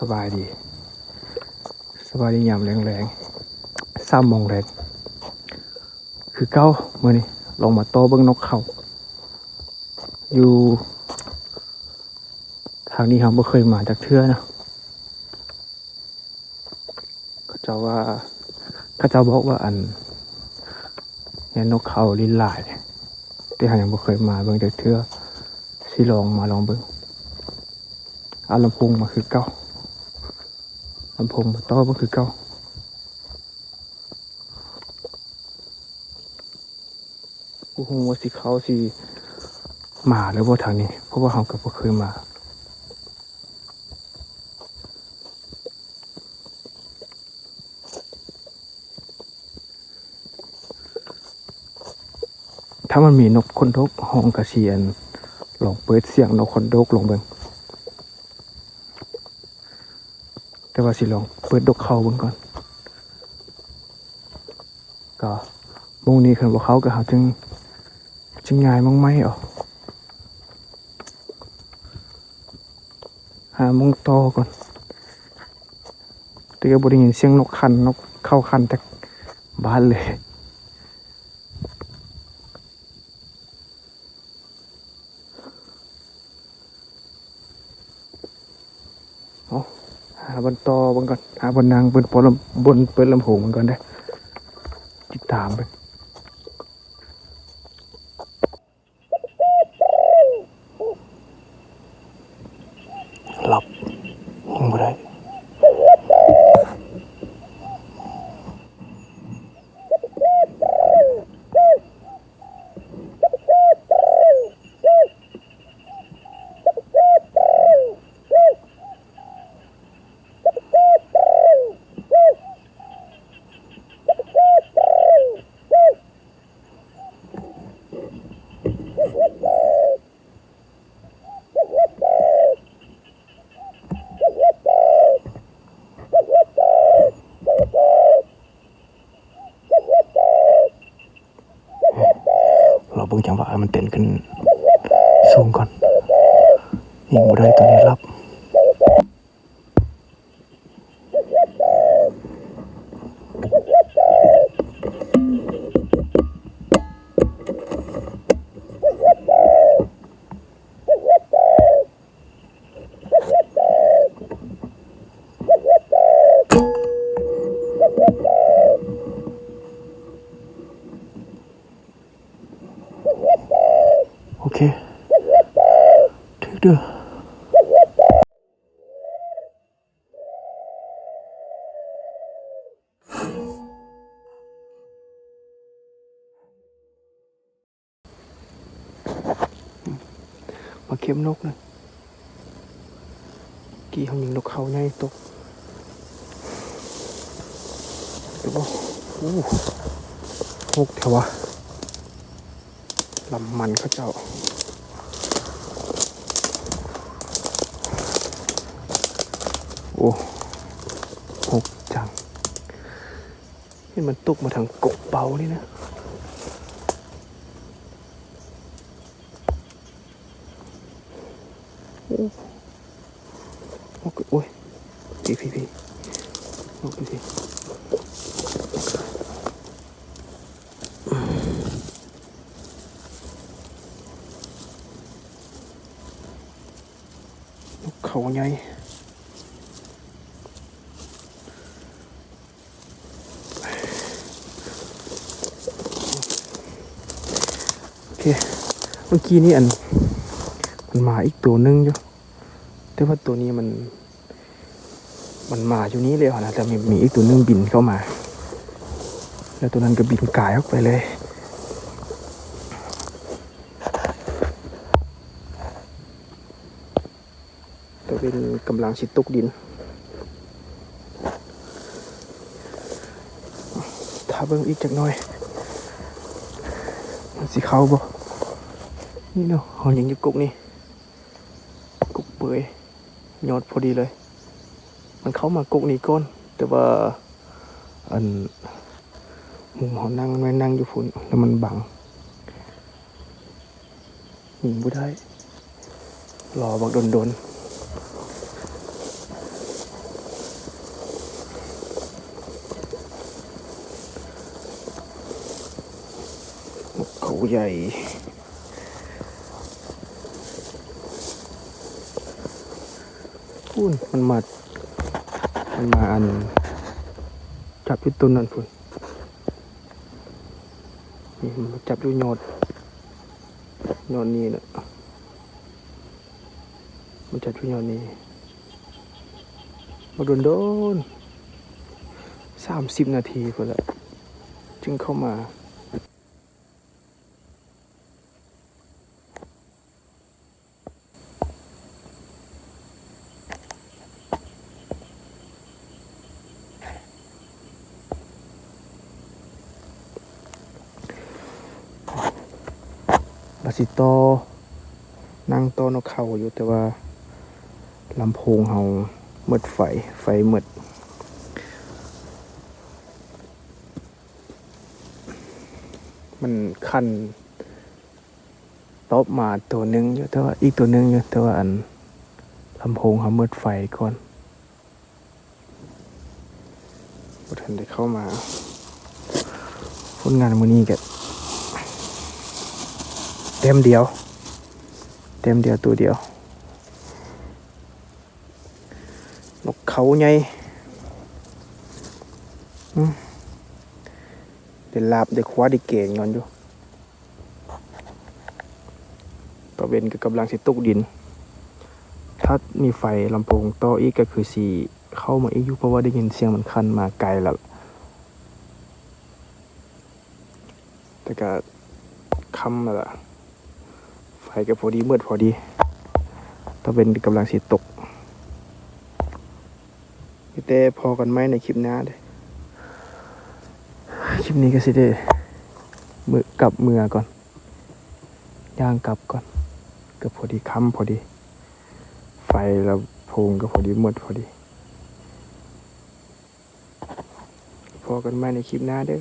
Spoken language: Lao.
ສະບາຍດີ ສະບາຍດີຍາມແລງໆ ສາມໂມງແລງ ຄືເກົ່າ. ມື້ນີ້ລອງມາຕໍ່ເບິ່ງນົກເຂົາ ຢູ່ທາງນີ້ເຮົາບໍ່ເຄີຍມາຈັກເທື່ອເນາະ. ເຂົາເຈົ້າວ່າ ເຂົາເຈົ້າບອກວ່າ ອັນ ເຫັນນົກເຂົາຫຼິ້ນຫຼາຍ ແຕ່ເຮົາຍັງບໍ່ເຄີຍມາເບິ່ງຈັກເທື່ອ. ຊິລອງມາລອງເບິ່ງ. ເອົາລຳໂພງມາຄືເກົ່າ ລຳໂພງມາຕໍ່ເບິ່ງຄືເກົ່າ. ບໍ່ຮູ້ວ່າຊິເຂົາຊິມາຫຼືບໍ່ທາງນີ້ ເພາະວ່າເຮົາກໍບໍ່ເຄີຍມາ. ຖ້າມັນມີນົກຂົນນົກຮ້ອງ ກໍຊິ ອັນ ລອງເປີດສຽງນົກຂົນນົກລອງເບິ່ງ. ແຕ່ວ່າຊິລອງເປີດນົກເຂົາເບິ່ງກ່ອນ. ກໍໂມງນີ້ຄັນບໍ່ເຂົ້າກໍເຮົາຈຶ່ງ ຈຶ່ງຍ້າຍມາໃໝ່ເອົາ ຫາໂມງຕໍ່ກ່ອນ. ແຕ່ກໍບໍ່ໄດ້ຍິນສຽງນົກຂັນ ນົກເຂົາຂັນຈັກບາດເລີຍ. ເອົາ ຫາບ່ອນຕໍ່ເບິ່ງກ່ອນ ຫາບ່ອນນັ່ງ ເປີດ ເປີດລຳ ບ່ອນເປີດລຳໂພງເບິ່ງກ່ອນເດີ້ ຕິດຕາມເບິ່ງ. ຫຼັບ ຍັງບໍ່ໄດ້. ລໍເບິ່ງຈັງຫວະໃຫ້ມັນເຕັ້ນຂຶ້ນສູງກ່ອນ. ຍິງບໍ່ໄດ້ ຕອນນີ້ຫຼັບ. ໂອເຄ ຖືກເດີ້. ມາເຂັມນົກນະ ກີ້ເຮົາຍິງນົກເຂົາໃຫຍ່ຕົກ. ໂອ້ ຫົກແທ້ວະ. ລຳມັນເຂົາເຈົ້າ. ໂອ້ ຫົກຈັງ. ເຫັນມັນຕົກມາທາງກົກເປົ້ານີ້ນະ. ໂອ້ ໂອ້ຍ ພີ້ ພີ້ ພີ້ ນົກເຂົາໃຫຍ່. ໂອເຄ ເມື່ອກີ້ນີ້ ອັນ ມັນມາອີກໂຕໜຶ່ງຢູ່ ແຕ່ວ່າໂຕນີ້ມັນ ມັນມາຢູ່ນີ້ແລ້ວນະ ແລ້ວມີ ມີອີກໂຕໜຶ່ງບິນເຂົ້າມາ ແລ້ວໂຕນັ້ນກໍບິນກາຍອອກໄປເລີຍ. ຕາເວັນກຳລັງຊິຕົກດິນ. ຖ້າເບິ່ງອີກຈັກໜ້ອຍ ມັນຊິເຂົ້າບໍ່? ນີ້ເນາະ ເຮົາຍິງຢູ່ກົກນີ້ ກົກເປີຍ ຍອດພໍດີເລີຍ. ມັນເຂົ້າມາກົກນີ້ກ່ອນ ແຕ່ວ່າ ອັນ ມຸມເຮົານັ່ງ ມັນນັ່ງຢູ່ພຸ້ນ ແລ້ວມັນບັງ. ຍິງບໍ່ໄດ້ ລໍບັກດົນໆ. ໂອ້ ໃຫຍ່ ພຸ້ນ ມັນມາ ມັນມາອັນ ຈັບຢູ່ຕົ້ນນັ້ນພຸ້ນ ນີ້ ມັນມາຈັບຢູ່ຍອດ ຍອດນີ້ນະ ມັນຈັບຢູ່ຍອດນີ້ ມາດົນໆ ສາມສິບນາທີພຸ້ນລະ ຈຶ່ງເຂົ້າມາ. ວ່າຊິຕໍ່ ນັ່ງຕໍ່ນົກເຂົາຢູ່ ແຕ່ວ່າລຳໂພງເຮົາໝົດໄຟ ໄຟໝົດ. ມັນຂັນຕອບມາໂຕໜຶ່ງຢູ່ ແຕ່ວ່າ ອີກໂຕໜຶ່ງຢູ່ ແຕ່ວ່າອັນ ລຳໂພງເຮົາໝົດໄຟກ່ອນ ບໍ່ທັນໄດ້ເຂົ້າມາ. ຜົນງານມື້ນີ້ກະແຕ້ມດຽວ ແຕ້ມດຽວ ໂຕດຽວ. ນົກເຂົາໃຫຍ່ ອືມ ໄດ້ລາບ ໄດ້ຄວ້າ ໄດ້ແກງນອນຢູ່. ຕາເວັນກໍກຳລັງຊິຕົກດິນ ຖ້າມີໄຟລຳໂພງຕໍ່ອີກກໍຄືຊິເຂົ້າມາອີກຢູ່ ເພາະວ່າໄດ້ຍິນສຽງມັນຂັນມາໄກແລ້ວ. ແຕ່ກະຄ່ຳແລ້ວລະ ໄຟກະພໍດີໝົດພໍດີ ຕາເວັນກຳລັງຊິຕົກ. ມີແຕ່ພໍ້ກັນໃໝ່ໃນຄລິບໜ້າເດີ້. ຄລິບນີ້ກະຊິໄດ້ ມື້ ກັບເມືອກ່ອນ ຍ່າງກັບກ່ອນ ກະພໍດີຄ່ຳພໍດີ ໄຟລຳໂພງກະພໍດີໝົດພໍດີ. ພໍ້ກັນໃໝ່ໃນຄລິບໜ້າເດີ້.